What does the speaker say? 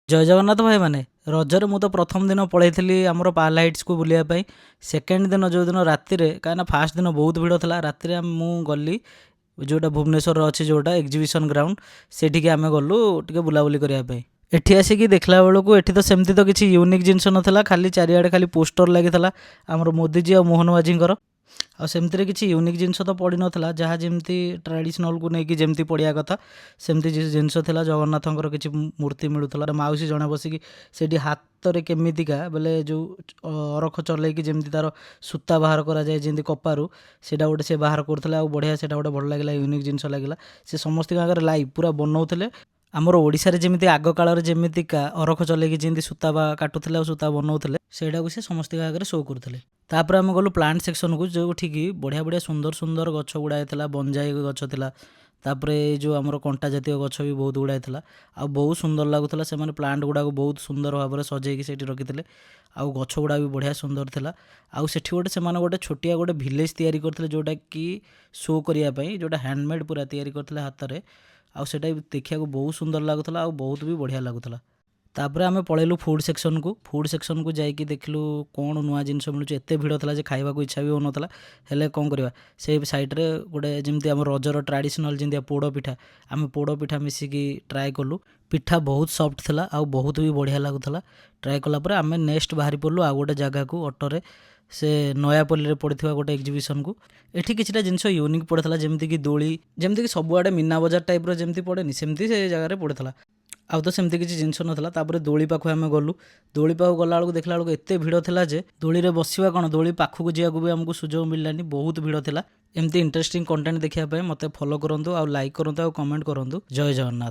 ଜୟ ଜଗନ୍ନାଥ ଭାଇମାନେ। ରଜରେ ମୁଁ ତ ପ୍ରଥମ ଦିନ ପଳେଇଥିଲି ଆମର ପାର୍ଲ ହାଇଟ୍ସକୁ ବୁଲିବା ପାଇଁ। ସେକେଣ୍ଡ ଦିନ ଯେଉଁଦିନ ରାତିରେ, କାହିଁକିନା ଫାର୍ଷ୍ଟ ଦିନ ବହୁତ ଭିଡ଼ ଥିଲା, ରାତିରେ ମୁଁ ଗଲି ଯେଉଁଟା ଭୁବନେଶ୍ୱରରେ ଅଛି ଯେଉଁଟା ଏକ୍ଜିବିସନ୍ ଗ୍ରାଉଣ୍ଡ, ସେଇଠିକି ଆମେ ଗଲୁ ଟିକେ ବୁଲାବୁଲି କରିବା ପାଇଁ। ଏଠି ଆସିକି ଦେଖିଲା ବେଳକୁ ଏଠି ତ ସେମିତି ତ କିଛି ୟୁନିକ୍ ଜିନିଷ ନଥିଲା। ଖାଲି ଚାରିଆଡ଼େ ଖାଲି ପୋଷ୍ଟର ଲାଗିଥିଲା ଆମର ମୋଦିଜୀ ଆଉ ମୋହନ ମାଝୀଙ୍କର। ଆଉ ସେମିତିରେ କିଛି ୟୁନିକ୍ ଜିନିଷ ତ ପଡ଼ିନଥିଲା। ଯାହା ଯେମିତି ଟ୍ରାଡ଼ିସନାଲକୁ ନେଇକି ଯେମିତି ପଡ଼ିବା କଥା, ସେମିତି ଜିନିଷ ଥିଲା। ଜଗନ୍ନାଥଙ୍କର କିଛି ମୂର୍ତ୍ତି ମିଳୁଥିଲା। ମାଉସୀ ଜଣେ ବସିକି ସେଇଠି ହାତରେ କେମିତିକା ବୋଲେ ଯେଉଁ ଅରଖ ଚଲେଇକି ଯେମିତି ତା'ର ସୂତା ବାହାର କରାଯାଏ ଯେମିତି କପାରୁ, ସେଇଟା ଗୋଟେ ସେ ବାହାର କରୁଥିଲେ। ଆଉ ବଢ଼ିଆ ସେଇଟା ଗୋଟେ ଭଲ ଲାଗିଲା, ୟୁନିକ୍ ଜିନିଷ ଲାଗିଲା। ସେ ସମସ୍ତଙ୍କ ଆଗରେ ଲାଇଭ୍ ପୁରା ବନଉଥିଲେ। ଆମର ଓଡ଼ିଶାରେ ଯେମିତି ଆଗ କାଳରେ ଯେମିତିକା ଅରଖ ଚଲେଇକି ଯେମିତି ସୂତା ବା କାଟୁଥିଲେ ଆଉ ସୂତା ବନଉଥିଲେ, ସେଇଟାକୁ ସେ ସମସ୍ତଙ୍କ ଆଗରେ ଶୋ କରୁଥିଲେ। ତାପରେ ଆମେ ଗଲୁ ପ୍ଲାଣ୍ଟ ସେକ୍ସନକୁ, ଯେଉଁଠିକି ବଢ଼ିଆ ବଢ଼ିଆ ସୁନ୍ଦର ସୁନ୍ଦର ଗଛ ଗୁଡ଼ାଏ ଥିଲା। ବଞ୍ଜାଇ ଗଛ ଥିଲା, ତାପରେ ଏଇ ଯେଉଁ ଆମର କଣ୍ଟା ଜାତୀୟ ଗଛ ବି ବହୁତ ଗୁଡ଼ାଏ ଥିଲା ଆଉ ବହୁତ ସୁନ୍ଦର ଲାଗୁଥିଲା। ସେମାନେ ପ୍ଲାଣ୍ଟ ଗୁଡ଼ାକୁ ବହୁତ ସୁନ୍ଦର ଭାବରେ ସଜେଇକି ସେଇଠି ରଖିଥିଲେ ଆଉ ଗଛ ଗୁଡ଼ା ବି ବଢ଼ିଆ ସୁନ୍ଦର ଥିଲା। ଆଉ ସେଠି ଗୋଟେ ସେମାନେ ଗୋଟେ ଛୋଟିଆ ଗୋଟେ ଭିଲେଜ୍ ତିଆରି କରିଥିଲେ, ଯେଉଁଟାକି ଶୋ କରିବା ପାଇଁ, ଯେଉଁଟା ହ୍ୟାଣ୍ଡମେଡ଼୍ ପୁରା ତିଆରି କରିଥିଲେ ହାତରେ। ଆଉ ସେଇଟା ବି ଦେଖିବାକୁ ବହୁତ ସୁନ୍ଦର ଲାଗୁଥିଲା ଆଉ ବହୁତ ବି ବଢ଼ିଆ ଲାଗୁଥିଲା। ତାପରେ ଆମେ ପଳେଇଲୁ ଫୁଡ଼୍ ସେକ୍ସନକୁ। ଫୁଡ଼୍ ସେକ୍ସନକୁ ଯାଇକି ଦେଖିଲୁ କ'ଣ ନୂଆ ଜିନିଷ ମିଳୁଛି। ଏତେ ଭିଡ଼ ଥିଲା ଯେ ଖାଇବାକୁ ଇଚ୍ଛା ବି ହେଉନଥିଲା। ହେଲେ କ'ଣ କରିବା? ସେଇ ସାଇଡ଼୍ରେ ଗୋଟେ ଯେମିତି ଆମ ରଜର ଟ୍ରାଡ଼ିସନାଲ୍ ଯେମିତି ପୋଡ଼ ପିଠା, ଆମେ ପୋଡ଼ ପିଠା ମିଶିକି ଟ୍ରାଏ କଲୁ। ପିଠା ବହୁତ ସଫ୍ଟ ଥିଲା ଆଉ ବହୁତ ବି ବଢ଼ିଆ ଲାଗୁଥିଲା। ଟ୍ରାଏ କଲା ପରେ ଆମେ ନେକ୍ସଟ ବାହାରି ପଡ଼ିଲୁ ଆଉ ଗୋଟେ ଜାଗାକୁ ଅଟୋରେ, ସେ ନୟାପଲ୍ଲୀରେ ପଡ଼ିଥିବା ଗୋଟେ ଏକ୍ଜିବିସନକୁ। ଏଠି କିଛିଟା ଜିନିଷ ୟୁନିକ୍ ପଡ଼ିଥିଲା, ଯେମିତିକି ଦୋଳି, ଯେମିତିକି ସବୁଆଡ଼େ ମୀନା ବଜାର ଟାଇପ୍ର ଯେମିତି ପଡ଼େନି, ସେମିତି ସେ ଜାଗାରେ ପଡ଼ିଥିଲା। ଆଉ ତ ସେମିତି କିଛି ଜିନିଷ ନଥିଲା। ତାପରେ ଦୋଳି ପାଖକୁ ଆମେ ଗଲୁ। ଦୋଳି ପାଖକୁ ଗଲାବେଳକୁ ଦେଖିଲା ବେଳକୁ ଏତେ ଭିଡ଼ ଥିଲା ଯେ ଦୋଳିରେ ବସିବା କ'ଣ, ଦୋଳି ପାଖକୁ ଯିବାକୁ ବି ଆମକୁ ସୁଯୋଗ ମିଳିଲାନି। ବହୁତ ଭିଡ଼ ଥିଲା। ଏମିତି ଇଣ୍ଟରେଷ୍ଟିଂ କଣ୍ଟେଣ୍ଟ ଦେଖିବା ପାଇଁ ମୋତେ ଫଲୋ କରନ୍ତୁ ଆଉ ଲାଇକ୍ କରନ୍ତୁ ଆଉ କମେଣ୍ଟ କରନ୍ତୁ। ଜୟ ଜଗନ୍ନାଥ।